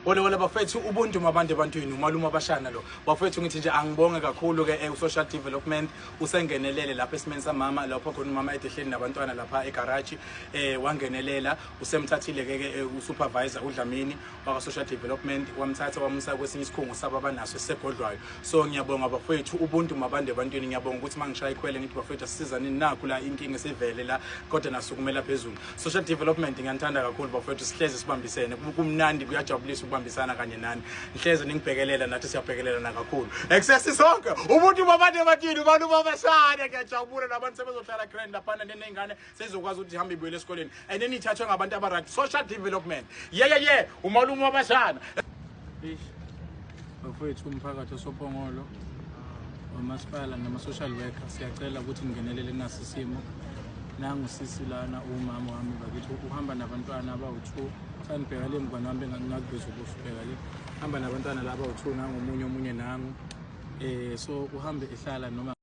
Wole wole bafethu, ubuntu mabantu ebantwini, umalume abashana lo. Bafethu, ngithi nje angibonge kakhulu ke u-social development usengenelele lapha esimeni samama, lapho khona umama edehleli nabantwana lapha egarage, wangenelela, usemthathile ke ke usupervisor uDlamini waka social development, wamthatha wamusa kwesinye isikhungo sabo abanaso esisegodlwayo. So ngiyabonga bafethu, ubuntu mabantu ebantwini. Ngiyabonga ukuthi mangishaya ikhwele ngithi bafethu asisizanini, nakhu la inkinga esivele la, kodwa nasukumela phezulu. Social development, ngiyanithanda kakhulu bafethu, sihlezi sibambisene, kumnandi, kuyajabulisa ukubambisana kanye nani. Nihlezi ningibhekelela, nathi siyabhekelelana kakhulu. Eksesi sonke, ubuntu babantu ebantwini, abantu babashane. Ngiyajabula, nabantu sebezohlala grand laphana, neney'ngane sezokwazi ukuthi ihambe ibuyele esikoleni and then ithathwe ngabantu abaright. Social development, ye umalume wabashana. Eish, bafowethu, umphakathi osoPhongolo, umasipala nama-social worker, siyacela ukuthi ningenelele nasi isimo. Nangu sisi lana, umama wami bakithi, uhamba nabantwana abawu-2. Sanibheka le, mngane wami, bengingakuveza ubuso, bheka le, hamba nabantwana laba abawu-2, nangu omunye, omunye nangu. So uhambe ehlala noma